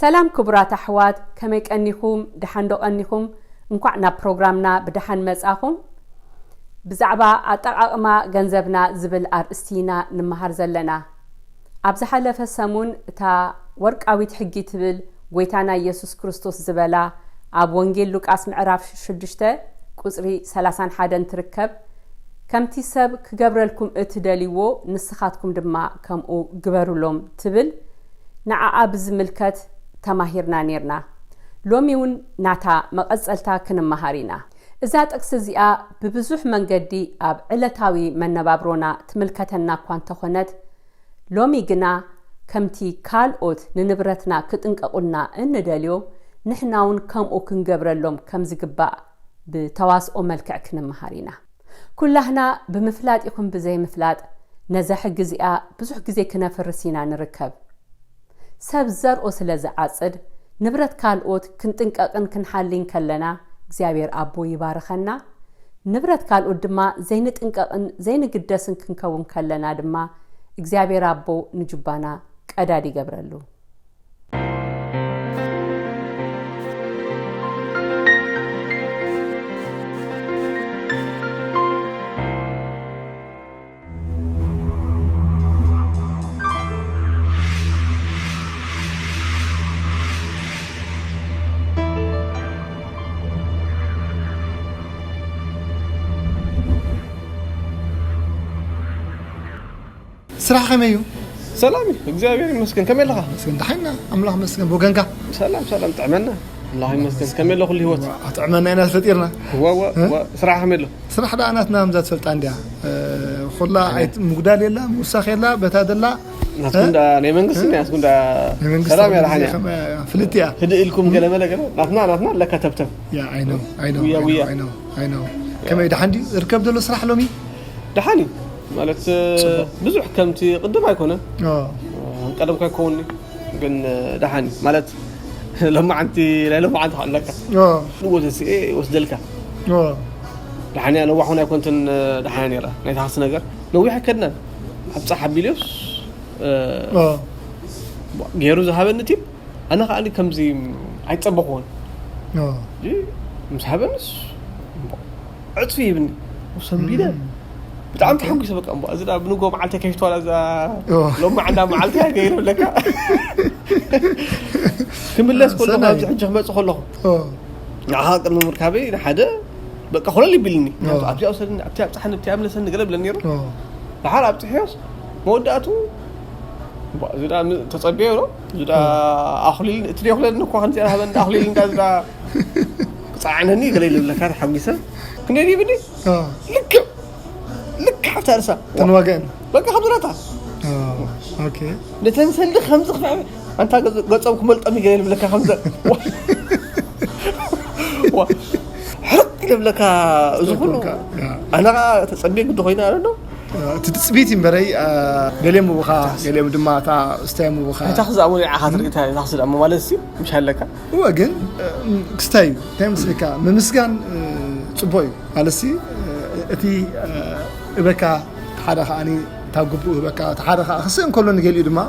ሰላም ክቡራት ኣሕዋት፣ ከመይ ቀኒኹም? ደሓን ዶ ቀኒኹም? እንኳዕ ናብ ፕሮግራምና ብደሓን መጻኹም። ብዛዕባ ኣጠቓቕማ ገንዘብና ዝብል ኣርእስቲ ኢና ንመሃር ዘለና። ኣብ ዝሓለፈ ሰሙን እታ ወርቃዊት ሕጊ ትብል ጎይታና ኢየሱስ ክርስቶስ ዝበላ ኣብ ወንጌል ሉቃስ ምዕራፍ ሽዱሽተ ቁጽሪ ሰላሳን ሓደን ትርከብ። ከምቲ ሰብ ክገብረልኩም እትደልይዎ ንስኻትኩም ድማ ከምኡ ግበሩሎም ትብል ንዓኣ ብዝምልከት ተማሂርና ኔርና። ሎሚ እውን ናታ መቐጸልታ ክንመሃር ኢና። እዛ ጥቕሲ እዚኣ ብብዙሕ መንገዲ ኣብ ዕለታዊ መነባብሮና ትምልከተና እኳ እንተኾነት፣ ሎሚ ግና ከምቲ ካልኦት ንንብረትና ክጥንቀቑልና እንደልዮ፣ ንሕና እውን ከምኡ ክንገብረሎም ከም ዝግባእ ብተዋስኦ መልክዕ ክንመሃር ኢና። ኩላህና ብምፍላጥ ይኹን ብዘይምፍላጥ ነዛ ሕጊ እዚኣ ብዙሕ ግዜ ክነፍርስ ኢና ንርከብ። ሰብ ዘርኦ ስለ ዝዓጽድ፣ ንብረት ካልኦት ክንጥንቀቕን ክንሓልይን ከለና እግዚኣብሔር ኣቦ ይባርኸና። ንብረት ካልኦት ድማ ዘይንጥንቀቕን ዘይንግደስን ክንከውን ከለና ድማ እግዚኣብሔር ኣቦ ንጁባና ቀዳድ ይገብረሉ። ስራሕ ከመይ እዩ? ሰላም እዩ፣ እግዚኣብሔር ይመስገን። ከመይ ኣለኻ? መስገን ደሓና፣ ኣምላኽ መስገን። ብወገንካ? ሰላም ሰላም፣ ጥዕመና። ኣምላኽ ይመስገን። ከመይ ኣሎ ኩሉ ህይወት? ጥዕመና ኢና ተፈጢርና። እዋ እዋ እዋ፣ ስራሕ ከመይ ኣሎ? ስራሕ ደኣ ናትና ከምዛ ትፈልጣ እንድያ። እ፣ ኩላ ኣይት-፣ ምጉዳል የላ፣ ምውሳኽ የላ፣ በታ ደላ ናትኩም እ? ደኣ ናይ መንግስቲ ናይ ናትኩም ደኣ ናይ መንግስቲ ሰላም እያ ደሓን እያ። ከመይ እያ? ፍልጥ እያ። ህድእ ኢልኩም ገለ መለ ገለ ናትና ናትና ኣለካ ተብተብ። ያ፣ I know, I know, ጉያ I know, ጉያ። I know, I know። ከመይ ደሓን ድዩ? ዝርከብ ዘሎ ስራሕ ሎሚ? ደሓን እዩ ማለት ጽቡቕ። ብዙሕ ከምቲ ቅድም ኣይኮነን። ኦ። ቀደም ከይከውን ግን ደሓን እዩ ማለት ሎማዓንቲ ናይ ሎማዓንቲ ከኣለካ ኦ። ንጎተሲኤ ወስደልካ ኦ። ደሓን እያ ነዋሕ እውን ኣይኮንትን ደሓን እያ ነይራ ናይ ታክሲ ነገር ነዊሕ ኣይከድናን ኣብ ጻሕ ኣቢልዮስ ኦ። ገይሩ ዝሃበኒ ቲፕ ኣነ ከኣ ከምዚ ኣይጸበኹዎን ኦ። እዚ ምስ ሃበንስ ዕጽፊ ይብኒ ሰንቢደ እም። ብጣዕሚ ተሓጒሰ በቃ እምባ እዚ ዳ ብንጎ መዓልቲ ከይፍትዋላ እዛ ኦ። ሎሚ ዓንዳ መዓልቲ ገይሩ ለካ ክምለስ ከለኹ ሰናይ። ኣብዚ ሕጂ ክመጽእ ከለኹ ኦ። ንዓኻ ቅድሚ ምርካበይ ንሓደ በቃ ኮለል ይብልኒ ኦ። ኣብዚኣ ውሰድኒ ኣብቲ ኣብፅሓኒ ኣብቲ ኣብለሰኒ ገለ ብለኒ ነይሩ ኦ። ድሓር ኣብፅሕዮስ መወዳእቱ እምባ እዚ ዳ ተፀቢዮ ዶ እዚ ዳ ኣኹሊል እቲ ደይኩለኒ እኮ ከምዚኣ ሃበኒ ኣኹሊል እንዳ እዚ ዳ ክፀዓነኒ ገለ ኢሉ ብለካ ተሓጒሰ ክንደይ ይብኒ ልክዕ ልክዕ ኣብታ ርእሳ ተንዋገአን በቃ ከምዚ ናታ ኦኬ ነተን ሰልዲ ከምዚ ክፍዕ ኣንታ ገጾም ክመልጦም ይገለ ይብለካ ከምዚ ሕርቅ ይብለካ እዚ ኩሉ ኣነ ከዓ ተጸቢየ ግዲ ኮይነ ኣለ ዶ እቲ ትጽቢት እምበረይ ገሊኦም ምብኻ ገሊኦም ድማ እታ ስታይ ምብኻ እታ ክዛእሙ ንዓኻ ትርኢ እታ ክዛእሙ ማለት ሲ ምሽ ኣለካ እወ ግን ክስታይ እንታይ መስለካ ምምስጋን ጽቡቅ እዩ ኣለሲ እቲ እበካ ሓደ ከዓኒ እታ ግቡእ እበካ እቲ ሓደ ከዓ ክስእ እንከሎ ንገሊኡ ድማ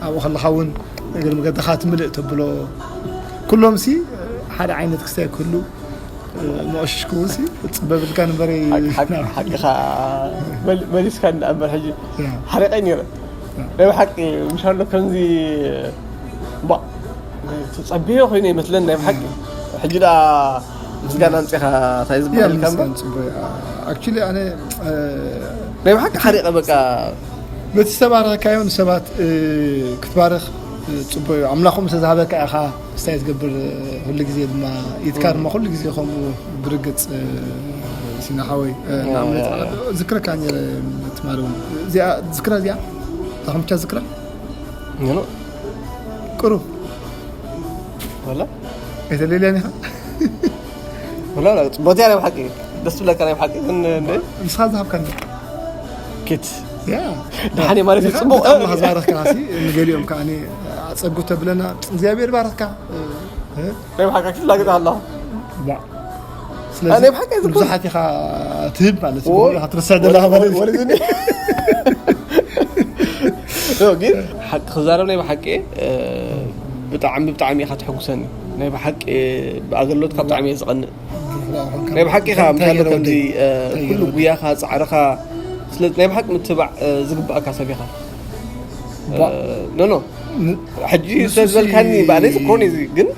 ኣብኡ ከለካ እውን እግሪ መገድኻ ትምልእ ተብሎ ኩሎም ሲ ሓደ ዓይነት ክስታይ ክህሉ መቐሽሽ ክውን ሲ ፅበ ብልካ ንበረ ሓቅኻ መሊስካ እንዳ እምበር ሕጂ ሓሪቀ ነይረ ናይ ብሓቂ ምሻሎ ከምዚ ባ ተጸቢዮ ኮይነ ይመስለን ናይ ብሓቂ ሕጂ ዳ ምስጋና ኣምጺኻ እንታይ ዝበሃል ኢልካ እምበር ኣክቹሊ ኣነ ናይ ብሓቂ ሓሪቐ በቃ በቲ ዝተባረኽካዮ ንሰባት ክትባርኽ ፅቡቅ እዩ ኣምላኾም ዝተዝሃበካ ኢኻ ስታይ ትገብር ኩሉ ግዜ ድማ ኢትካ ድማ ኩሉ ግዜ ከምኡ ብርግፅ ሲና ሓወይ ንኣብነት ዝክረካ ነረ ትማል እውን እዚኣ ዝክራ እዚኣ ኣኸምቻ ዝክራ ቅሩብ ወላ ኣይተለልያን ኢኻ ወላ ጽቡቅ እያ ናይ ብሓቂ ደስ ትብለካ ናይ ብሓቂ ግን እንደ ንስኻ ዝሃብካኒ ኬት ያ ደሓን ማለት እዩ ጽቡቅ ኣምላኽ ዝባረኽካ ሲ ንገሊኦም ከዓ ኣጸጉ ተብለና እግዚኣብሔር ባረኽካ ናይ ብሓቂ ክትላግጥ ኣለኻ ስለዚ ናይ ብሓቂ ዝኮነ ብዙሓት ኢኻ ትህብ ማለት እዩ ኢኻ ትርስዕ ዘለኻ ማለት እዩ ወለድኒ ግን ሓቂ ክዛረብ ናይ ብሓቂ ብጣዕሚ ብጣዕሚ ኢኻ ትሕጉሰኒ። ናይ ብሓቂ ብኣገልግሎትካ ብጣዕሚ እየ ዝቐንእ። ናይ ብሓቂ ኢኻ ምሻሎ ከምዚ ኩሉ ጉያኻ ፃዕርኻ ስለ ናይ ብሓቂ ምትባዕ ዝግባእካ ሰብ ኢኻ። ኖ ኖ ሕጂ ስለዝበልካኒ ብኣነይ ዝኮነ እዚ ግን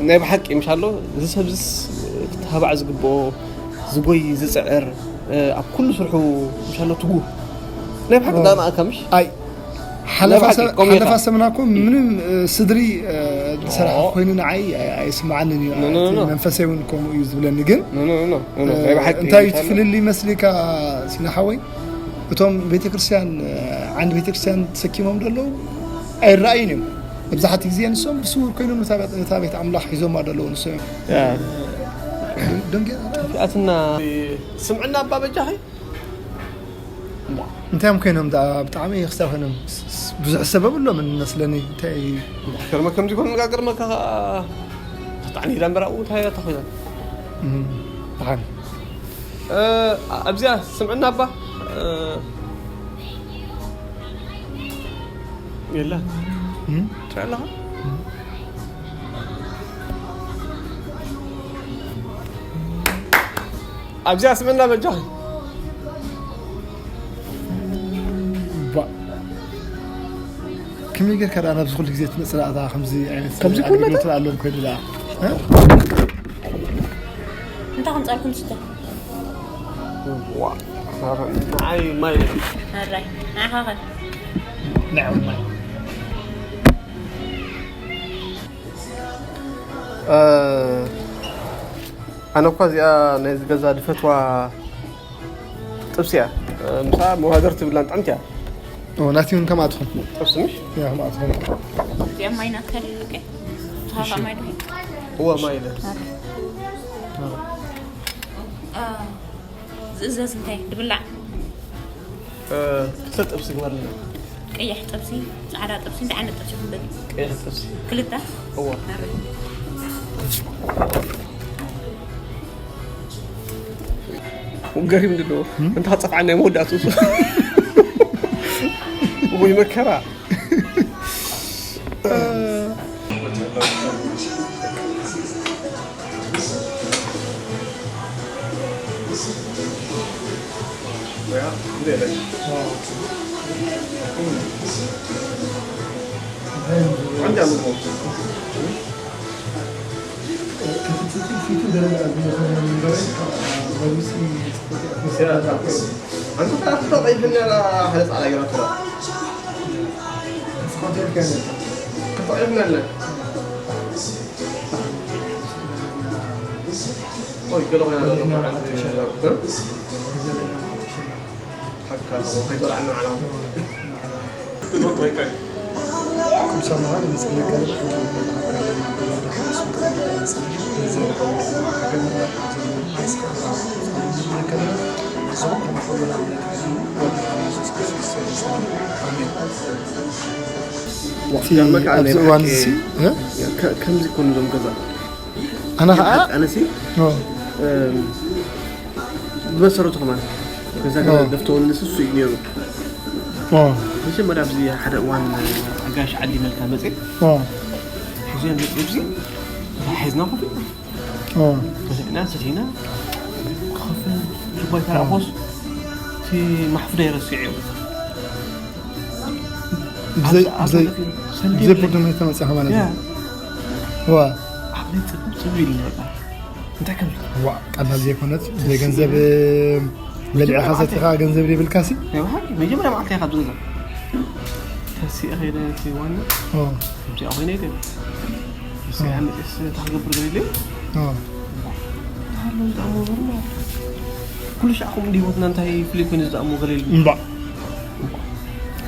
ናይ ብሓቂ ምሻሎ እዚ ሰብዝስ ክተባዕ ዝግብኦ ዝጎይ ዝፅዕር ኣብ ኩሉ ስርሑ ምሻሎ ትጉ ናይ ብሓቂ ዳማእካ ምሽ ኣይ ሓለፋ ሰብና እኮ ምንም ስድሪ ዝሰራሕ ኮይኑ ንዓይ ኣይስማዓንን እዩ። መንፈሰይ እውን ከምኡ እዩ ዝብለኒ። ግን እንታይ እዩ ትፍልል ይመስልካ ሲና ሓወይ? እቶም ቤተክርስትያን ዓንዲ ቤተክርስትያን ተሰኪሞም ዘለዉ ኣይረኣዩን እዮም። መብዛሕቲ ግዜ ንሶም ብስውር ኮይኖም ነታ ቤት ኣምላኽ ሒዞማ ዘለዉ ንሶም እዮም። ደንጌ ኣትና ስምዕና ኣባ በጃኺ እንታይ እዮም ኮይኖም ደኣ ብጣዕሚ ክስታይ ኮይኖም ብዙሕ ሰበብ ኣሎምን መስለኒ። እንታይ ገርመ ከምዚ ኮን ንጋገርመካ ብጣዕሚ ኢላ እምበራኡ እንታይ እያ ተኮይና ብሓን ኣብዚኣ ስምዕና ኣባ የላ ትርኢ ኣለኻ ኣብዚኣ ስምዕና በጃኺ ከመይ ጌርካ ደኣ ናብዚ ኩሉ ግዜ ትመጽእ ደኣ እታ ከምዚ ዓይነት ከምዚ ኩሉ ኣገልግሎት ኣለዎም ኮይኑ ደኣ እንታይ ከምጻልኩም ስተ ንዓይ ማይ ኣራይ ንዓኻ ኸ ንዓይ ማይ ኣነ እኳ እዚኣ ናይዚ ገዛ ድፈትዋ ጥብሲ እያ። ምሳ መዋደር ትብላን ጥዕምቲ እያ። ናቲ እውን ከምኣ ትኹን ጥብሲ ምሽ እያ ከምኣ ትኹን። እዚኣ ማይ ናትካ ድዩ? ኦኬ። ተሃፋ ማይ ድዩ? እዋ ማይ ኢለ። ዝእዘዝ እንታይ ድብላዕ? ክልተ ጥብሲ ግበርልና። ቀይሕ ጥብሲ፣ ጻዕዳ ጥብሲ፣ እንታይ ዓይነት ጥብሲ ይኹን በል? ቀይሕ ጥብሲ። ክልተ? እዋ። ኣረ። ገሪም ድዶ እንታ ጸፍዓ ናይ መወዳእቱ እሱ ወይ መከራ እቲ ኣብዚ እዋን እዚ ከምዚ ኮኑ ዞም ገዛ ኣነ ከዓ ኣነሲ ብመሰረቱ ከማን ገዛ ገዛ ደፍተወኒ ንሱ እዩ ነይሩ። መጀመርያ ኣብዚ ሓደ እዋን ኣጋሽ ዓዲ መልካ መፅእ እዚኦም መፅእ እዚ ሒዝና ኮፍ በሊዕና ሰቲና ክኸፍል ጅባይ ተራእኾስ እቲ ማሕፉዳ ይረስዕ እዮም። ብዘይ ፕርዶመ ተመፅኻ ማለት እዩ። ዋ ኣብ ናይ ፅብብ ፅብብ ኢሉ በቃ እንታይ ከም ዋ ቀላል ዘይኮነት ብዘይ ገንዘብ በሊዕኻ ሰቲኻ ገንዘብ ዘይብልካሲ ናይ ብሓቂ መጀመርያ መዓልቲ ኢኻ ብዘዛ ተሲእ ኸይደ እቲ ዋና ከምዚኣ ኮይነ ኢለ ተሲኣ መፅስ እንታይ ክገብር ገለ ኢለ ኩሉ ሻዕ ከምኡ እንዲ ህይወትና እንታይ ፍልይ ኮይኑ ዝጠቕሞ ገለ ኢሉ እምባ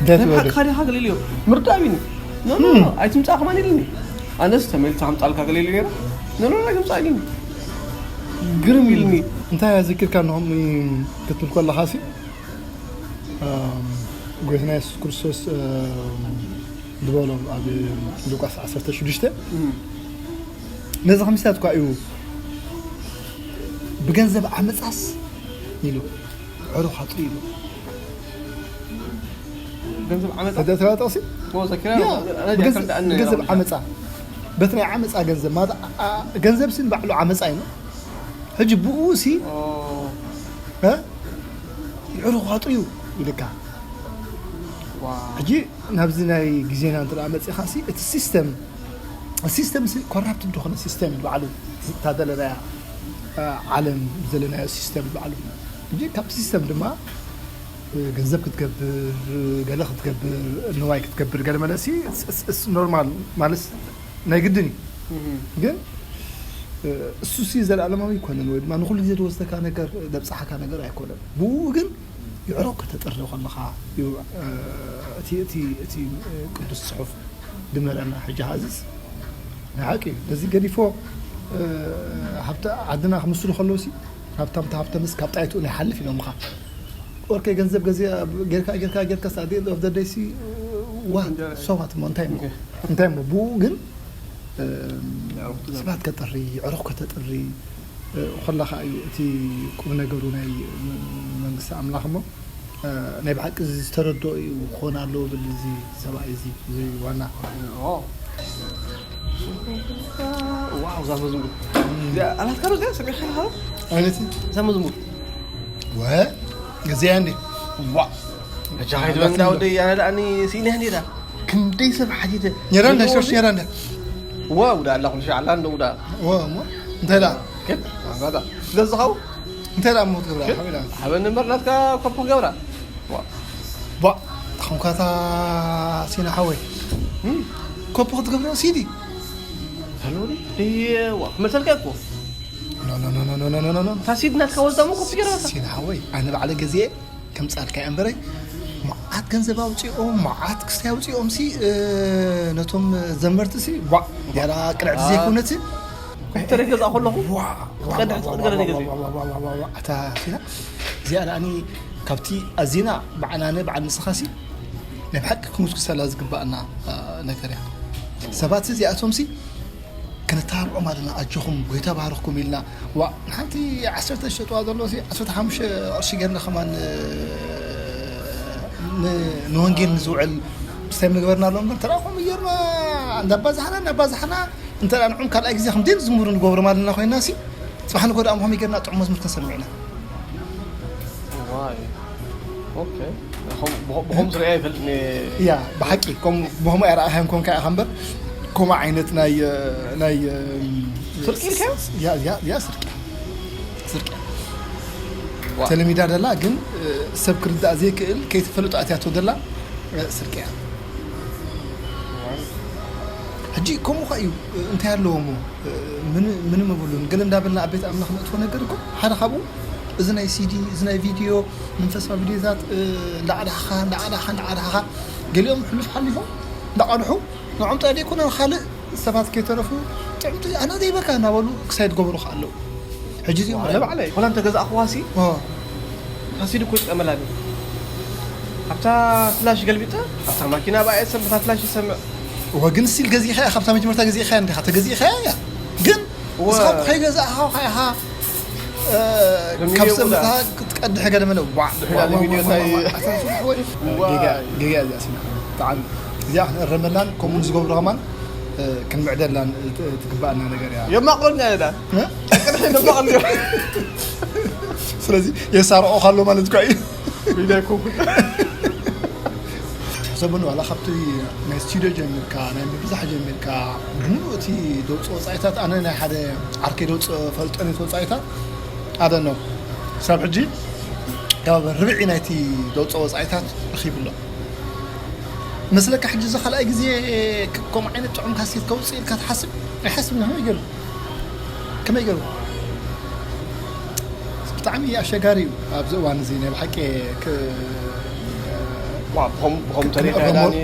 እንታይ ትበል ሓቅኻ ዲኻ ገለ ኢልዮ ምርዳእ ቢኒ ኖ ኖ ኣይትምጻእ ከማን ኢልኒ ኣነስ ተመልሳ ከምጻልካ ገለ ኢሉ ነይሩ ኖ ኖ ኣይትምጻእ ኢልኒ ግርም ኢልኒ እንታይ ኣዘኪርካ ንኸም ክትብል ከለኻ ሲ ጎይታና የሱስ ክርስቶስ ዝበሎ ኣብ ሉቃስ ዓሰርተ ሽዱሽተ ነዚ ከምስታት እኳ እዩ ብገንዘብ ዓመፃስ ኢሉ ዕሩኽ ኣጥሪ ኢሉ ገንዘብ ዓመፃ ተደተባጠሲ መዘከራ ገንዘብ ዓመፃ በቲ ናይ ዓመፃ ገንዘብ ማለት ገንዘብ ሲ ንባዕሉ ዓመፃ እዩ። ሕጂ ብኡ ሲ ይዕሩኽ ዋጡ እዩ ኢልካ። ሕጂ ናብዚ ናይ ግዜና እንተ መፂኻ ሲ እቲ ሲስተም ሲስተም ኮራፕትድ ዝኾነ ሲስተም ባዕሉ እታ ዘለናያ ዓለም ዘለናዮ ሲስተም ባዕሉ። ሕጂ ካብ ሲስተም ድማ ገንዘብ ክትገብር ገለ ክትገብር ንዋይ ክትገብር ገለ መለሲ ኖርማል ማለት ናይ ግድን እዩ። ግን እሱ ሲ ዘለኣለማዊ ይኮነን ወይ ድማ ንኩሉ ግዜ ዝወስደካ ነገር ዘብፅሓካ ነገር ኣይኮነን። ብኡ ግን ይዕሮ ከተጥሪ ከለካ እዩ። እቲ እቲ እቲ ቅዱስ ፅሑፍ ድመረና ሕጂ ሀዝስ ናይ ሓቂ እዩ። ነዚ ገዲፎ ሃብቲ ዓድና ክምስሉ ከለውሲ ሃብታም ሃብተምስ ካብ ጣይቱ ናይ ሓልፍ ኢሎምኻ ኦርኬ ገንዘብ ገዚ ጌርካ ጌርካ ጌርካ ሳ ኦፍ ደይ ሲ ዋ ሰዋት ሞ እንታይ ሞ እንታይ ሞ ብኡ ግን ሰባት ከተጥሪ ዕሩኽ ከተጥሪ ከለኻ እዩ እቲ ቁም ነገሩ ናይ መንግስቲ ኣምላኽ እሞ ናይ ብሓቂ ዝተረድኦ እዩ ክኾን ኣለዎ ብል እዚ ሰብኣይ እዚ እዚ ዋና ዋው ዛ መዝሙር ኣላትካ ዶ እዚኣ ሰሚዕካ ኢኻ ዶ ኣይነት እዛ መዝሙር ወ ገዚያ እንዴ ዋ እጃ ኸይትበል እንዳ ወደይ ኣነ ደኣ ስኢነ እንዴ ዳ ክንደይ ሰብ ሓቲተ ኔራ እንዳ ሸርሽ ኔራ እንዳ ዋው ዳ ኣላ ኩሉ ሻዕ ኣላ እንደ ውዳ ወ እሞ እንታይ ደኣ ስለዚ ኻው እንታይ ደኣ እሞ ትገብራ ሓቢላ ሓበን እምበር ናትካ ኮፖ ገብራ ቧ ተኸምካታ ሲና ሓወይ ኮፖ ክትገብሮ ሲዲ ክመልሰልካ እኮ ኖ ኖ ኖ ኖ ኖ ኖ ኖ እታ ሲዲ ናትካ ወስዳ እሞ ኮፒ ገይራ ሲና ሓወይ ኣነ ባዕለ ገዚኤ ከምጻልካ እምበረይ መዓት ገንዘብ ኣውፂኦም መዓት ክስታይ ኣውፂኦም ሲ ነቶም ዘመርቲ ሲ ዋ ያላ ቅንዕቲ ዘይኮነት ኮምፒተር ገዛ ከለኹ ቀድሕ ትቕድገለ ነገር ኣታ ሲና እዚኣ ደኣኒ ካብቲ ኣዚና በዓል ኣነ በዓል ንስኻ ሲ ናይ ብሓቂ ክንጉስጉሰላ ዝግባኣና ነገር እያ። ሰባት እዚኣቶም ሲ ክነተባብዖም ኣለና ኣጆኹም ጎይታ ባርኽኩም ኢልና ዋ ንሓንቲ ዓሰርተ ዝሸጥዋ ዘሎ ሲ ዓሰርተ ሓሙሽተ ቅርሺ ጌርና ከማን ንወንጌል ንዝውዕል ስታይ ምግበርና ኣሎ እምበር ተራ ከምኡ ጌርና እንዳባዛሕና እንዳባዛሕና እንተ ንዕም ካልኣይ ግዜ ከም ደን ዝምሩ ንገብሮም ኣለና ኮይና ሲ ፅባሕ ንጎ ደኣ ከመይ ጌርና ጥዑም መዝሙር ተሰሚዕና ብኸም ዝሪኣ ይፈልጥ እያ ብሓቂ ብኸምኡ እያ ረኣኻዮም ኮንካ ኢኻ እምበር ከምኡ ዓይነት ናይ ናይ ስርቂ ኢልካዮ ያ ስርቂ ስርቂ ተለሚዳ ደላ ግን ሰብ ክርዳእ ዘይክእል ከይተፈለጡ ኣትያቶ ደላ ስርቂ እያ ሕጂ ከምኡ ኸ እዩ እንታይ ኣለዎ ሞ ምንም የብሉን ገለ እንዳበልና ኣብ ቤት ኣምላኽ ነእትዎ ነገር እኮ ሓደ ካብኡ እዚ ናይ ሲዲ እዚ ናይ ቪድዮ መንፈሳዊ ቪድዮታት እንዳቐዳሕኻ እንዳቐዳሕኻ እንዳቐዳሕኻ ገሊኦም ሕሉፍ ሓሊፎም እንዳቐድሑ ንዖም ጥራይ ዘይኮነ ካልእ ሰባት ከይተረፉ ጥዕምቲ ኣና ዘይበካ እናበሉ ክሳይ ዝገበሩ ከ ኣለዉ ሕጂ እዚኦም ኣነ ባዕለይ ሆላንድ ተገዛእኽዋ ሲ ፋሲድ እኮ ይጥቀመላ ድዩ ኣብታ ፍላሽ ገልቢጠ ኣብታ ማኪና ብኣየ ሰብ ብታ ፍላሽ ይሰምዕ እወ ግን ስቲል ገዚእኻ ኢኻ ካብታ መጀመርታ ገዚእኻ እንዲኻ ተገዚእኻ እያ ግን እስኻ ከይገዛእኻ ኢኻ ካብ ሰብታ ክትቀድሕ ገለ መለ ዋዕ ጌጋ እዚኣ ሲና ብጣዕሚ እዚኣ ክንእረመላን ከምኡ ዝገብሩ ከማን ክንምዕደላን ትግባኣና ነገር እያ የማቕረኛ እያ ዳ ቅድሒ የማቕረኛ ስለዚ የሳርቆ ካሎ ማለት እኳ እዩ ቢዳ ይኮንኩን ሕሰቡኒ ዋላ ካብቲ ናይ ስቱዲዮ ጀሚርካ ናይ ምብዛሕ ጀሚርካ ሙሉእ እቲ ደውፅ ወፃኢታት ኣነ ናይ ሓደ ዓርከይ ደውፅ ፈልጠን እቲ ወፃኢታት ኣደኖ ክሳብ ሕጂ ካብ ርብዒ ናይቲ ደውፅ ወፃኢታት ረኪቡ ኣሎ መስለካ ሕጂ እዚ ካልኣይ ግዜ ከምኡ ዓይነት ጥዑም ካሴት ከውፅእ ኢልካ ትሓስብ ኣይሓስብ ና ይገርም ከመይ ገሩ ብጣዕሚ ኣሸጋሪ እዩ ኣብዚ እዋን እዚ ናይ ብሓቂ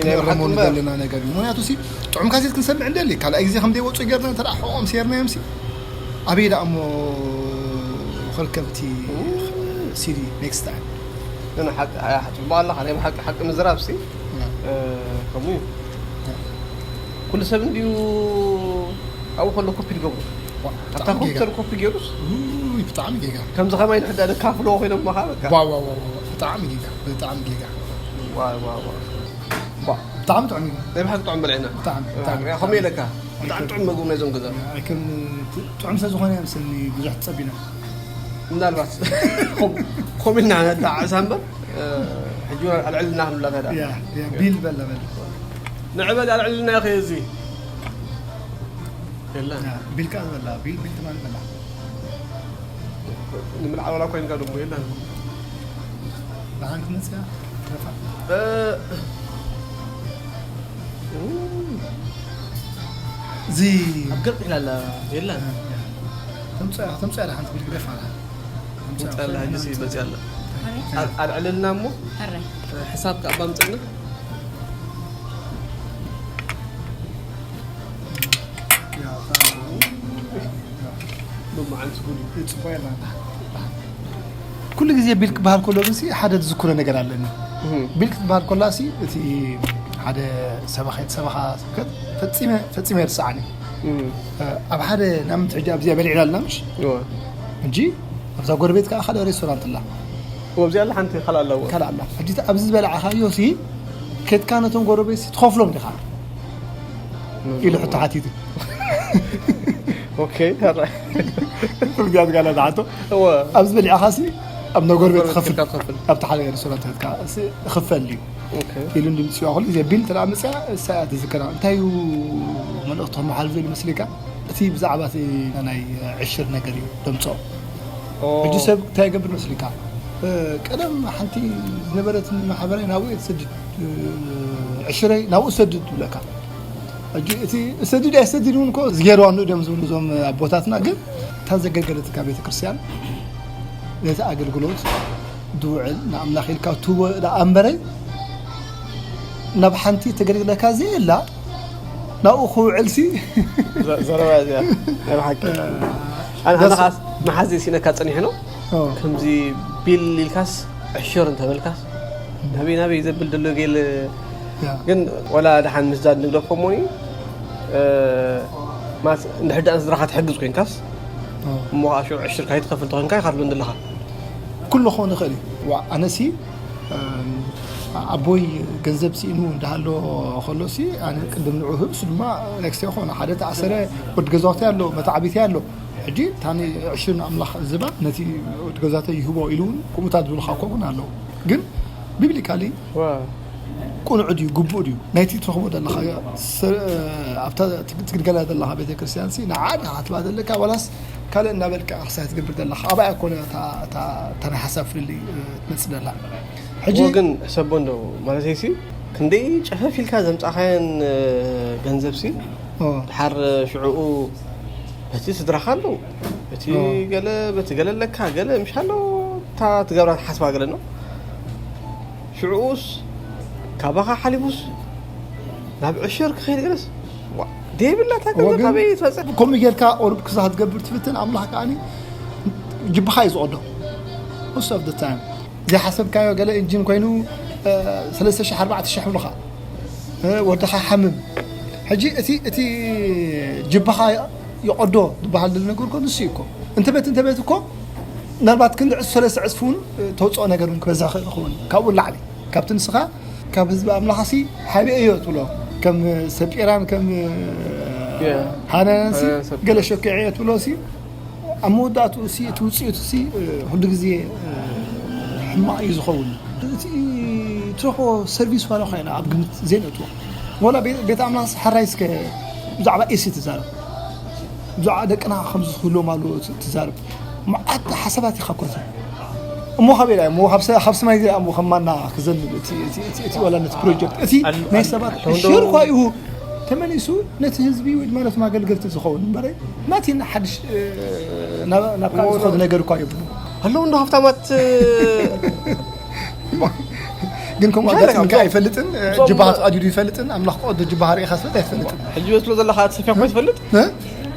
ክንእረመሉ ዘለና ነገር እዩ ምክንያቱ ሲ ጥዑም ካሴት ክንሰምዕ እንደሊ ካልኣይ ግዜ ከም ዘይወፁ ገርና እንተ ሕቆም ሴርናዮም ሲ ኣበይ ደኣ እሞ ከርከብቲ ሲዲ ኔክስት ታይም ግን ሓቂ ሓቂ ጽቡቕ ኣለኻ ናይ ብሓቂ ሓቂ ምዝራብ ሲ ከምኡ እዩ ኩሉ ሰብ እንድዩ ኣብኡ ከሎ ኮፒ ዝገብሩ ኣብታ ኮምፒተር ኮፒ ገይሩስ ብጣዕሚ ጌጋ ከምዚ ከማይ ንሕዳ ደካፍልዎ ኮይኖም ማኻ በቃ ብጣዕሚ ጌጋ ብጣዕሚ ጌጋ ብጣዕሚ ጥዑም እዩ። ናይ ብሓቂ ጥዑም በልዕና። ብጣዕሚ፣ ብጣዕሚ። ከመይ ኢለካ? ብጣዕሚ ጥዑም መግቢ ናይዞም ገዛ። ኣይከም ጥዑም ስለ ዝኾነ እየ መሰለኒ ብዙሕ ትጸቢና። ምናልባት ኮም- ኮም ኢልና ነጣዕሳ እምበር፣ እ፣ ሕጂ ኣልዕልና ክንብላ ከዳ። ያ፣ ያ፣ ቢል በላ በላ። ንዕበል ኣልዕልና ኢኺ እዚ። የለን። ያ፣ ቢል ከኣ በላ፣ ቢል፣ ቢል ትማል በላ። ንምልዓል ዋላ ኮይንካ ደሞ የለን። ብሓንቲ መጽያ፣ ረፋ። እ፣ እዚ ኣብ ገርጥ ኢላ ኣላ። የለን። ተምጽያ፣ ተምጽያ ሓንቲ ቢል ግደፍ ኣላ። ተምጽያ ኣላ፣ ሕጂ መጽያ ኣላ። ኣል-፣ ኣልዕልና እሞ ሕራይ ሕሳብ ከኣ ባምጽልና። ብመዓልቲ ጉድ እዩ። ኩሉ ግዜ ቢል ክበሃል ከሎ ግን ሲ ሓደ ዝዝክሮ ነገር ኣለኒ። ቢል ክትበሃል ከላ ሲ እቲ ሓደ ሰበኻ ሰበኻ ስብከት ፈጺመ ፈጺመ ይርስዓኒ። ኣብ ሓደ ናምንት ሕጂ ኣብዚኣ በሊዕና ኣለና ምሽ? ሕጂ ኣብዛ ጎረቤት ከዓ ሓደ ሬስቶራንት ኣላ። ወብዚኣ ኣላ ሓንቲ ካልኣ ኣለዋ። ካልኣ ኣላ። ሕጂ ኣብዚ ዝበላዕኻዮ ሲ ከድካ ነቶም ጎረቤት ሲ ትኸፍሎም ዲኻ? ኢሉ ሕቶ ሓቲቱ። ኦኬ፣ ሕራይ። ፍርድያት ጋላ ዝሓቶ እወ። ኣብዚ በሊዕኻ ሲ ኣብ ነጎር ቤት ትኸፍል ትኸፍል። ኣብቲ ሓደ ሬስቶራንት ከድካ ሲ ክፈል እዩ ኦኬ። ኢሉ እንድምፅዋ ኩሉ ግዜ ቢል ተዳ መፅያ እሳ እያ ትዝከራ። እንታይ እዩ መልእኽቲ ከመሓላልፍ ዝብል መስሊካ? እቲ ብዛዕባ እቲ ናይ ዕሽር ነገር እዩ ደምፅኦ። ኦ። ሕጂ ሰብ እንታይ ይገብር መስሊካ? እ፣ ቀደም ሓንቲ ዝነበረት ማሕበራይ ናብኡ እየ ትሰድድ፣ እ፣ ዕሽረይ ናብኡ ሰድድ ትብለካ። ሕጂ እቲ እሰድድ ኣይሰድድ እውን እኮ ዝገይርዋ ንኡ ድዮም ዝብሉ እዞም ኣቦታትና። ግን እታ ዘገልገለትካ ቤተ ክርስቲያን ነቲ ኣገልግሎት ድውዕል ንኣምላኽ ኢልካ ትቦ ደኣ እምበረ ናብ ሓንቲ ተገልግለካ ዘየላ ናብኡ ክውዕል ሲ ዘ- ዘረባ እዚኣ ናይ ብሓቂ ኣነ ኣነ ኻስ መሓዚ ሲነካ ጸኒሑ ነው። ከምዚ ቢል ኢልካስ ዕሽር እንተበልካስ ናበይ ናበይ ዘብል ደሎ ጌል። ግን ወላ ደሓን ምስዳድ ንግደፎ ሞኒ ማለት እንድሕር ደኣ ንስድራኻ ትሕግዝ ኮይንካስ እሞ ከዓ ሽዑ ዕሽር ካይትኸፍል ተኾይንካ ኢኻ ትብሎ ዘለኻ። ኩሉ ክኸውን ይኽእል እዩ። ዋ፣ ኣነሲ ኣቦይ ገንዘብ ስኢኑ እንዳሃሎ ከሎ ሲ ኣነ ቅድም ንዑ ህብስ ድማ ኔክስት ይኾነ ሓደ ተኣሰረ ወዲ ገዛውቲ ኣሎ መታዕቢቲ ኣሎ። ሕጂ ታኒ ዕሽርን ኣምላኽ ዝባ ነቲ ወዲ ገዛተ ይህቦ ኢሉ እውን ከምኡታት ዝብልካ ኮውን ኣለዉ። ግን ቢብሊካሊ ቁኑዕ ድዩ ግቡእ ድዩ ናይቲ ትረኽቦ ዘለኻ? ኣብታ ትግልገላ ዘለኻ ቤተክርስትያን ሲ ንዓ ዲኻ ትባ ዘለካ ዋላስ ካልእ እናበልካ ክሳይ ትገብር ዘለኻ? ኣብኣ ኮነ እታ ናይ ሓሳብ ፍልልይ ትመፅእ ዘላ። ሕጂ ግን ሕሰቦ እንዶ ማለት ሲ ክንደይ ጨፈፍ ኢልካ ዘምፃኻየን ገንዘብ ሲ ድሓር ሽዕኡ በቲ ስድራኻ ኣለዉ በቲ ገለ በቲ ገለ ኣለካ ገለ ምሽ ኣሎ እታ ትገብራ ትሓስባ ገለ ነው ሽዕኡስ ካባኻ ሓሊፉስ ናብ ዕሽር ክኸይድ ገለስ ደብላ እታ ገንዘብ ካበይ ትመፅእ? ከምኡ ጌርካ ቁሩብ ክሳህ ትገብር ትፍትን ኣምላኽ ከዓኒ ጅብኻ እዩ ዝቐዶ። Most of the time ዘይሓሰብካዮ ገለ ኢንጂን ኮይኑ ሰለስተ ሺሕ ኣርባዕተ ሺሕ ይብሉኻ ወድኻ ሓምም። ሕጂ እቲ እቲ ጅብኻ ይቐዶ ዝበሃል ዝነገርኮ ንሱ እዩ እኮ። እንተበት እንተበት እኮ ምናልባት ክንዲ ዕስፉ ሰለስተ ዕስፉ እውን ተውፅኦ ነገር እውን ክበዝሕ ክእል ይኸውን ካብኡ ንላዕሊ ካብቲ ንስኻ ካብ ህዝቢ ኣምላኽሲ ሓቢአ እዮ ትብሎ ከም ሰጲራን ከም ሃናናንሲ ገለ ሸኪዐ እዮ ትብሎ ሲ ኣብ መወዳእትኡ ሲ እቲ ውፅኢቱ ሲ ኩሉ ግዜ ሕማቕ እዩ ዝኸውን። እቲ ትረኽቦ ሰርቪስ ዋላ ኮይና ኣብ ግምት ዘይነእትዎ ዋላ ቤት ኣምላኽሲ ሓራይ እስከ ብዛዕባ ኤሲ ትዛረብ ብዛዕባ ደቅና ከምዚ ክህልዎም ኣለዎ ትዛረብ መዓት ሓሳባት ኢኻ ኮተ እሞ ካበይ ዳ እሞ ካብ ሰማይ ዚኣ እሞ ከማና ክዘንብ እቲ ዋላ ነቲ ፕሮጀክት እቲ ናይ ሰባት ሽር ኳ ይሁ ተመሊሱ ነቲ ህዝቢ ወይ ድማ ነቶም ኣገልገልቲ ዝኸውን እምበረ ናቲ ሓድሽ ናብ ካልእ ዝኸዱ ነገር እኳ የብሉ ኣለዉ እንዶ ሃፍታማት ግን ከምኡ ኣጋጢምካ ኣይፈልጥን ጅባኻ ተቐዲዱ ይፈልጥን ኣምላኽ ቀዶ ጅባኻ ርኢኻ ስለ ኣይትፈልጥን ሕጂ በስሎ ዘለኻ ተሰፊያ እኳ ትፈልጥ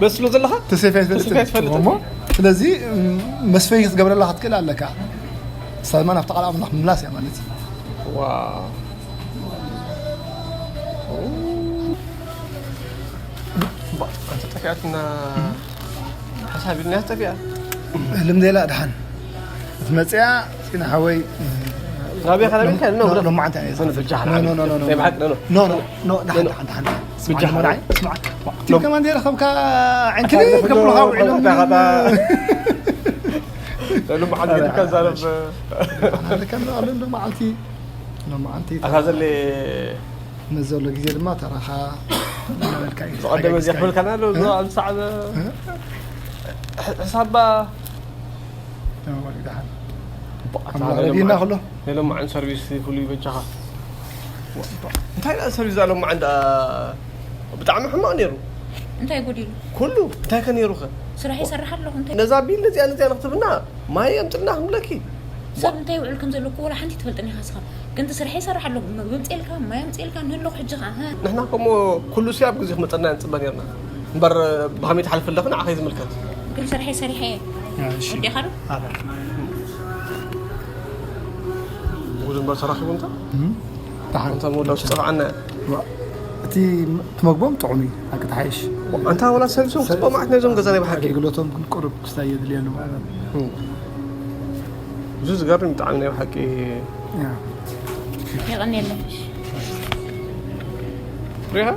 በስሎ ዘለኻ ተሰፊያ ኣይትፈልጥን እሞ ስለዚ መስፈይ ክትገብረላ ክትክእል ኣለካ ሳልማ ናብቲ ቃል ኣምላኽ ምምላስ እያ ማለት እዩ ጠፊኣትና ሓሳብ ኢልና ጠፊኣ ልምዴላ ድሓን እቲ መፅያ ፂና ሓወይ ራቢያ ካላቢልካ ነው ብለህ ሎማዓንታ እየ ዝኸፍል። ብጃ ኖ፣ ኖ፣ ኖ፣ ኖ፣ ኖ። ናይ ብሓቂ፣ ኖ፣ ኖ። ኖ፣ ኖ፣ ኖ፣ ደሓን፣ ደሓን፣ ደሓን። ስማዕ፣ ብጃ መርዓይ፣ ስማዕ። ኖ። ቲም ከማን ዲኻ ከምካ ዕንክሊል ከብሉኻ ውዒሎም። ሎማዓንቲ ጌርካ ዛረብ። ኣነ ከም ኣሎ እንዶ መዓልቲ፣ ሎማዓንቲ ኣታ ዘለ ነዚ ዘሎ ግዜ ድማ ተራኻ እናበልካ እዩ። ዝቐደመ እዚ ክብልካና ኣሎ፣ እ? ኣብ ሰዓት እ? ሕ-፣ ሕሳባ። እ፣ ወዲ ደሓን። ኣምላኽ ረድኢና ኩሎ። ናይ ሎማዓን ሰርቪስ ፍሉይ በጃኻ። እንታይ ደኣ ሰርቪስ ደኣ ሎማዓን ደኣ ብጣዕሚ ሕማቕ ነይሩ። እንታይ ጎዲሉ? ኩሉ እንታይ ከ ነይሩ ከ? ስራሕ ይሰርሕ ኣለኹ፣ እንታይ? ነዛ ቢል ነዚኣ ነዚኣ ንክትብና ማይ የምፅልና ክንብለኪ። ሰብ እንታይ ይውዕል ከም ዘሎ እኮ ወላ ሓንቲ ትፈልጥን ኢኻ እስኻ። ግን እቲ ስራሕ ይሰርሕ ኣለኹ፣ ምግቢ የምፅኤልካ፣ ማይ የምፅኤልካ፣ ንህለኹ ሕጂ ኸዓ፣ ሀ? ንሕና ከምኡ ኩሉ ሲ ኣብ ግዜ ክመፀና ንፅበ ነርና። እምበር ብኸመይ ትሓልፊ ኣለኺ ንዓኸ እዩ ዝምልከት። ግን ስርሐይ ሰሪሐ እየ። ያ፣ እሺ። ወዲእኻ ዶ? ኣረ። ጉድ እምበር ተራኺቡ እንተ? እም? ደሓን። እንተ መወዳእቱ ዝጠፍዓና። ዋ፣ እቲ ትመግቦም ጥዑም እዩ፣ ሓቂ ተሓይሽ። ኣንታ ወላ ሰርቪሶም ክፅበ ማለት ናይዞም ገዛ ናይ ብሓቂ። ኣገልግሎቶም ግን ቁሩብ ክስታይ የድልየሉ ማለት እዩ። እም። እዚ ዝገርም ብጣዕሚ ናይ ብሓቂ። ያ። የቐንየለሽ። ሪኢኻ?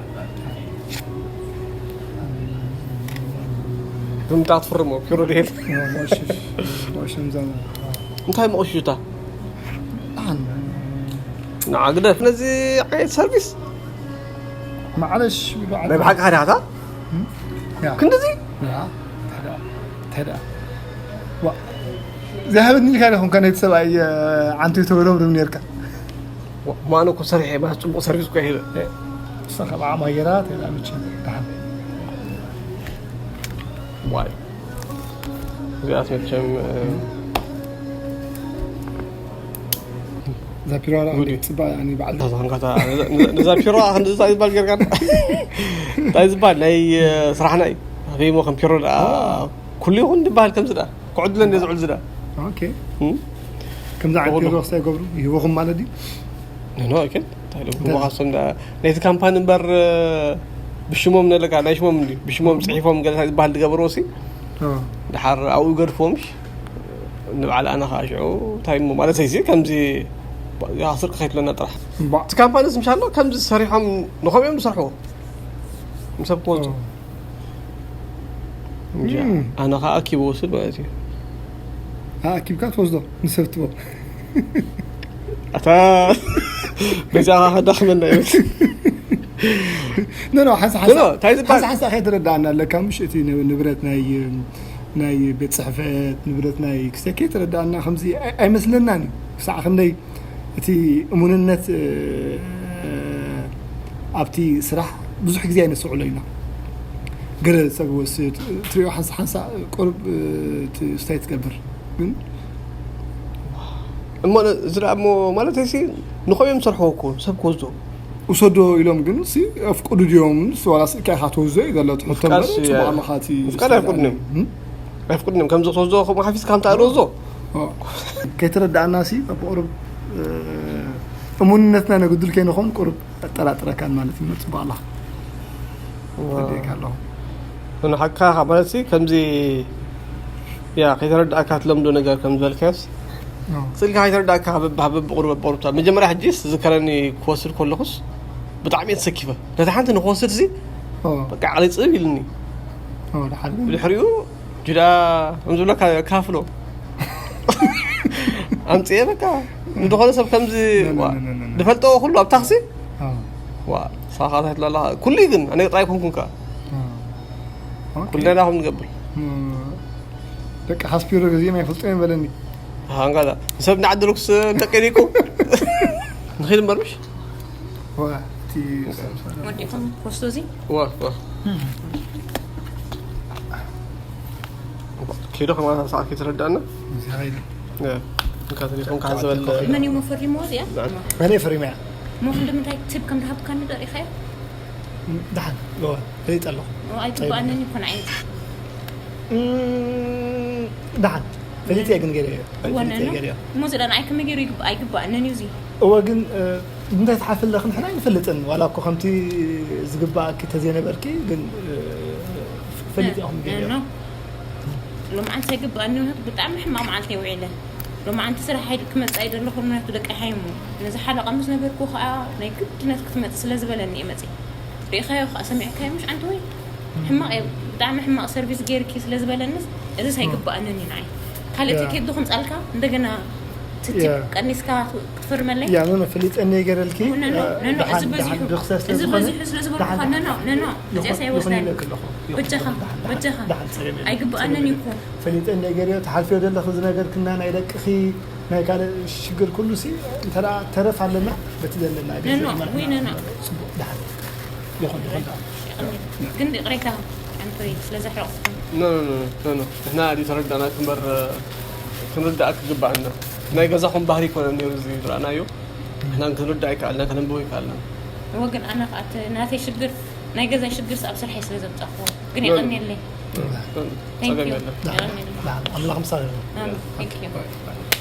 ብምንታይ ትፍርሞ? ፒሮ ድሄድ? ሞሽሽ፣ ሞሽም ዘመን። እንታይ መቑሽሽታ? ኣን። ንዓ ግደፍ ነዚ ዓይነት ሰርቪስ። ማዕለሽ፣ ብዓል ናይ ብሓቂ ሓዳታ? እም? ያ። ክንድዚ? ያ። ተዳ፣ ተዳ። ዋ። ዝሃበኒ ኢልካ ዲኹም ከነይቲ ሰብኣይ፣ እ፣ ዓንቱ ተበሎም ርም ነርካ። ዋ፣ ማኖ እኮ ሰሪሐ፣ ማለት ጽቡቕ ሰርቪስ እኮ ሂበ። እ፣ ንሳ ካብ ዓቕማ ገይራ፣ ተዳ ምችን፣ ደሓን። ዋይ። እዚኣስ መቸም፣ እ፣ እዛ ፒሮ ደኣ ጉድ እዩ። ጽባቕ፣ ያኒ፣ በዓል እዛ ዝሃንካታ፣ ነዛ፣ ነዛ ፒሮ ደኣ ክንዲ እዛ ይባል ጌርካ። እንታይ ዝባል ናይ፣ እ፣ ስራሕና እዩ። ኣበይ እሞ ከም ፒሮ ደኣ፣ ኦ። ኩሉ ይኹን ዝበሃል ከምዚ ደኣ። ክዕድለን እየ ዝዕል ዝዳ። ኦኬ። እም? ከምዚ ዓይነት ኩሉ። ፒሮ ክሳይ ይገብሩ፣ ይህበኹም ማለት ድዩ? ኖ፣ ኖ፣ ኦኬ። እንታይ ኢሉ እንታይ? ክህበኻ፣ እሶም ደኣ፣ ናይቲ ካምፓኒ እምበር፣ እ፣ ብሽሞም ነለካ፣ ናይ ሽሞም እንድዩ። ብሽሞም ጽሒፎም ገለ እንታይ ዝበሃል ዝገበርዎ ሲ፣ ኦ። ድሓር ኣብኡ ይገድፍዎም፣ እሺ? ንበዓል ኣነ ኸኣ ሽዑ እንታይ እሞ ማለተይ ሲ፣ ከምዚ ያ ስርቂ ከይትብለና ጥራሕ። እምባ። እቲ ካምፓኒ ሲ ምሻሎ ከምዚ ሰሪሖም ንኸምኡ እዮም ዝሰርሕዎ። ንሰብ ክወጹ። ኦ። እንጃ። እም። ኣነ ኸኣ ኣኪበ ወስድ ማለት እዩ። ኣኪብካ ትወስዶ፣ ንሰብ ትቦ። ኣታ በዚኣ ኸኣ ከዳኽመና እዩ። ኖ፣ ኖ፣ ሓንሳ፣ ሓንሳ፣ ኖ፣ ኖ፣ እንታይ ዝበሃል? ሓንሳ፣ ሓንሳ ከይተረዳእና ኣለካ፣ ምሽ እቲ ን-፣ ንብረት ናይ፣ ናይ ቤት ጽሕፈት፣ ንብረት ናይ ክሰ ከይተረዳእና ከምዚ ኣይ-፣ ኣይመስለናን እዩ። ክሳዕ ክንደይ እቲ እሙንነት፣ እ፣ ኣብቲ ስራሕ ብዙሕ ግዜ ኣይነስተውዕሎ ኢና። ገለ ሰብ ይወስድ፣ ትሪኦ ሓንሳ ሓንሳ ቁሩብ፣ እ፣ እቲ ስታይ ትገብር። ግን እሞ ነ-፣ እዚ ደኣ እሞ ማለት ሲ ንኸኦም እዮም ዝሰርሕዎ እኮ፣ ሰብ ክወስዶ። ውሰዶ ኢሎም ግን ሲ ኣፍቅዱ ድዮም? ንስ ዋላ ስእካ ኢኻ ትወስዶ እዩ ዘሎ እቲ ሕቶ ምፍቃድ እምበር፣ ሲ-፣ ጽቡቕ ኣለኻ እቲ ምፍቃድ ስታይ ኣይፍቅዱን እዮም። እም? ኣይፍቅዱን እዮም። ከምዚ ክትወስዶ፣ ከምኡ ሓፊዝካ ከምታ ትወስዶ። ኦ። ከይተረዳእና ሲ ብቑሩብ፣ እ፣ እሙንነትና ነጉድል ከይንኸውን ቁሩብ ኣጠራጥረካን ማለት እዩ። ጽቡቕ ኣለኻ። ዋ። ተረዲእካ ኣለኹ። ንሓቅካ ማለት ሲ ከምዚ፣ ያ፣ ከይተረዳእካ ትለምዶ ነገር ከም ዝበልካዮስ፣ ኦ። ስልካ ከይተረዳእካ በብ-፣ በብቑሩብ፣ በብቑሩብ። መጀመርያ ሕጂስ ዝከረኒ ክወስድ ከለኹስ ብጣዕሚ እየ ተሰኪፈ። ነታ ሓንቲ ንክወስድ ሲ ኦ። በቃ ዓቕለይ ጽብ ኢሉኒ። ኦ፣ ደሓን። ብድሕሪኡ ጅዳ ከም ዝብለካ ካፍሎ ኣምጽኤ በቃ ንዝኾነ ሰብ ከምዚ ነ፣ ነ፣ ዋ፣ ነ፣ ነ፣ ነ፣ ነ። ዝፈልጠዎ ኩሉ ኣብ ታክሲ አ። ዋ፣ ሳኻ ታትላላ ኩሉ ግን ኣነ ጥራይ ኮንኩን ከ አ። ኦኬ። ኩልና ዳኹም ንገብር። ም፣ ደቂ ሓስፒሮ ገዚኦም ኣይፈልጦ እዮም በለኒ። ኣንጋዳ ሰብ ንዓደልኩስ እንተቀዲኩ ንኺድ እምበር ምሽ ዋ፣ እቲ ወዲኹም ፖስቶ እዚ ዋ፣ ዋ። ም። ኪዶ ከማን ሰዓት ከይተረዳእና። እዚ ኸይዱ። እ፣ እንካ ተሌፎን ክሓዝ ዝበለ። መን እዩ መፈሪምዎ እዚኣ? ኣነ ፈሪመያ። እሞ ክንዲ ምንታይ ቲፕ ከም ዝሃብካ ንገር ኢኻዮ? ም፣ ደሓን። ዋ፣ ፈሊጠ ኣለኹ። ኦ፣ ኣይግባኣንን ይኮን ዓይነት። ም፣ ደሓን። ፈሊጠ እየ ግን ገይረዮ። እወ፣ ፈሊጠ እየ ነኖ። ገይረዮ። እሞ እዚ ደኣ ንዓይ ከመይ ገይሩ ይግባእ? ኣይግባኣንን እዩ እዚ። እወ፣ ግን፣ እ፣ እንታይ ትሓልፊ ኣለኺ ንሕና ኣይንፈልጥን። ዋላ እኮ ከምቲ ዝግባኣኪ ተዘይነበርኪ፣ ግን፣ እ፣ ፈሊጠ ኢኹም ገይረዮ። ኖ። ሎምዓንቲ ኣይግባኣኒ፣ ምኽንያቱ ብጣዕሚ ሕማቕ መዓልቲ እየ ውዒለ። ሎማዓንቲ ስራሕ ሓይድ ክመፅእ ኣይደለኹን፣ ምክንያቱ ደቂ ሓይሙ ነዚ ሓለቓ ምስ ነበርኩ ከዓ ናይ ግድነት ክትመፅእ ስለ ዝበለኒ እየ መፅእ። ርኢኻዮ ከዓ ሰሚዕካዮ ምሽ ኣንቲ ወይ? ሕማቕ እየ፣ ብጣዕሚ ሕማቕ ሰርቪስ ገይርኪ ስለ ዝበለንስ እዚስ ኣይግባኣንን እዩ ንዓይ። ካልእ ትኬት ዶ ክምፃልካ እንደገና እቲ ቲፕ ቀኒስካ ክትፍርመለይ? ያ ኖ ኖ፣ ፈሊጠ እየ ገይረልኪ። እዚ በዚሑ ስለ ዝበልኩኻ ነኖ ነኖ እዚያስ ኣይወስዳን። በጃኻ በጃኻ ኣይግባኣንን እዩ እኮ። ፈሊጠ እየ ገይረዮ፣ ትሓልፍዮ ዘለኺ እዚ ነገር ክና ናይ ደቅኺ ናይ ካልእ ሽግር ኩሉ ሲ እንተ ተረፍ ኣለና በቲ ዘለና ነኖ ወይ ነኖ ጽቡቕ። ደሓን ይኹን ይኹን። ግን ይቕሬታ ኣንቶይ ስለ ዘሕረቕኩ። ኖ ኖ ኖ ኖ፣ ንሕና ድዩ ተረዳእናኪ እምበር ክንርዳእ ክግባኣና። ናይ ገዛኹም ባህሪ ይኮነ ነይሩ እዚ ዝረኣናዮ። ንሕና ክንርዳእ ይከኣልና፣ ከነንብቦ ይከኣልና። እወ ግን ኣነ ከዓ እቲ ናተይ ሽግር ናይ ገዛይ ሽግር ኣብ ስርሐይ ስለ ዘምፃእኩዎ ግን የቐንየለይ። ጸገም የለን። ኣምላኽ ምሳሌ ነው። Thank you።